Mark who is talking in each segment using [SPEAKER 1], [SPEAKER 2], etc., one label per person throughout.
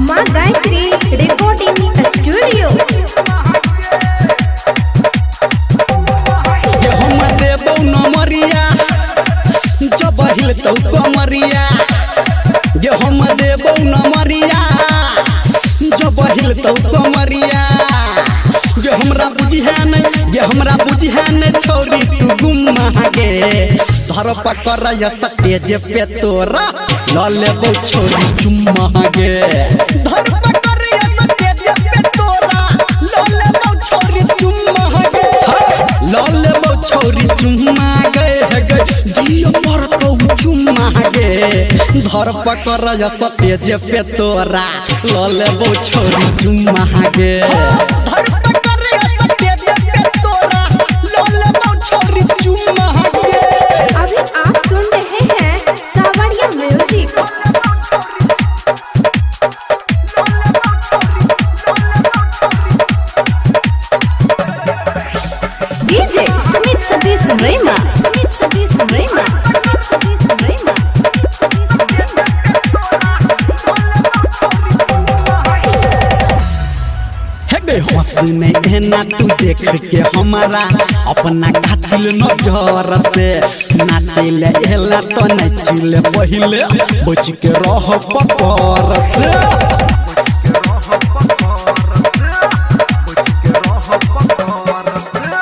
[SPEAKER 1] माँ Gayatri recording studio.
[SPEAKER 2] ये हम देबौ नमरिया जब हिलतौ कमरिया। ये हम देबौ नमरिया जब हिलतौ कमरिया। ये हमरा बुझिहे नै, ये हमरा बुझिहे नै छौरी तू गुम्मा गे। धर पकड़ या सटेज पे तोरा ल लेबौ छौरी चुम्मा गे। धर पकड़ या सटेज पे तोरा ल लेबौ छौरी चुम्मा गे। ल लेबौ छौरी चुम्मा गे गे, दियो पड़तौ चुम्मा गे। धर पकड़ या सटेज पे तोरा ल लेबौ छौरी चुम्मा गे। धर पकड़ या सटेज पे तोरा ल लेबौ छौरी चुम्मा गे।
[SPEAKER 1] अभी आप सुन रहे हैं सावरिया म्यूजिक। डीजे सुमित सतीश रैमा, सुमित सतीश रैमा, सुमित सतीश रैमा, सुमित सतीश रैमा।
[SPEAKER 2] हे गे हंसने एना तू देख के हमारा अपना कातिल नजर से। नाचेले एला तो नाचिले पहिले बच के रह पकर से।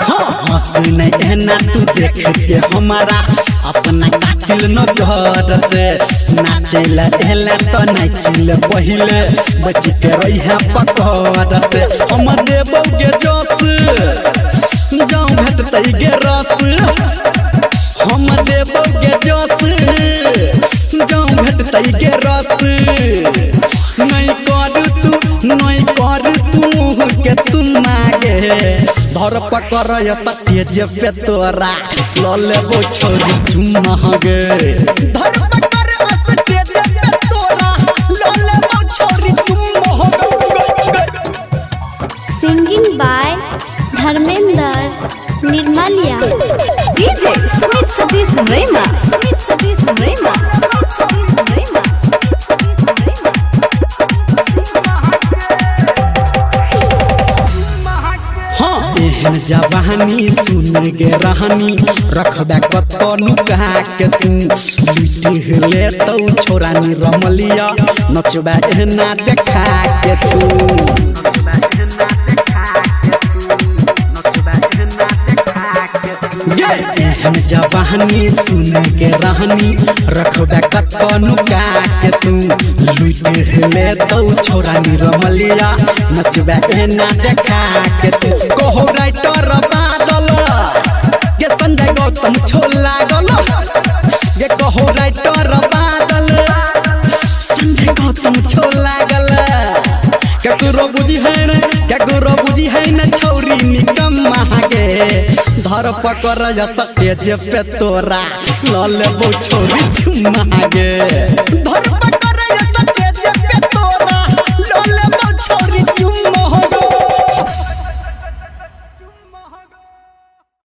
[SPEAKER 2] हाँ, हंसने एना तू देख के हमारा अपना कातिल नजर से। नाचेले एला तो नाचिले पहिले बच के रह पकर से। हम देबौ गे जस जाऊं भेटतै गे रस। हम देबौ गे जस जाऊं भेटतै गे रस। नहीं कर तू, नहीं कर तू के तुम मागे। धर पकड़ या सटेज पे तोरा ल लेबौ छौरी चुम्मा गे। धर पकड़ या सटेज पे तोरा ल लेबौ छौरी चुम्मा गे।
[SPEAKER 3] Singing by Dharmendra Nirmaliya.
[SPEAKER 1] DJ Sumit Satish Raima, Sumit Satish Raima, Sumit Satish Raima, Sumit Satish Raima.
[SPEAKER 2] हाँ, एहन जवानी सुन गे रहनी रखबे कत नुका के तू। लुटि ले तौ छोरानी रमलिया नचबे एहना देखा के तू। गे एहन जवानी सुन के रहनी रखबे कत नुका के तू। लुटि ले तौ छोरानी रमलिया नचबे एहना देखा के तू। कहो राइटर बादल गे संजय गौतम छोला गल। गे कहो राइटर बादल संजय गौतम छोला गल। केकरो बुझी है न, केकरो बुझी है न छौरी निकम्मा गे। धर पकड़ या सटेज पे तोरा ल लेबौ छौरी चुम्मा गे। धर पकड़ या सटेज पे तोरा ल लेबौ छौरी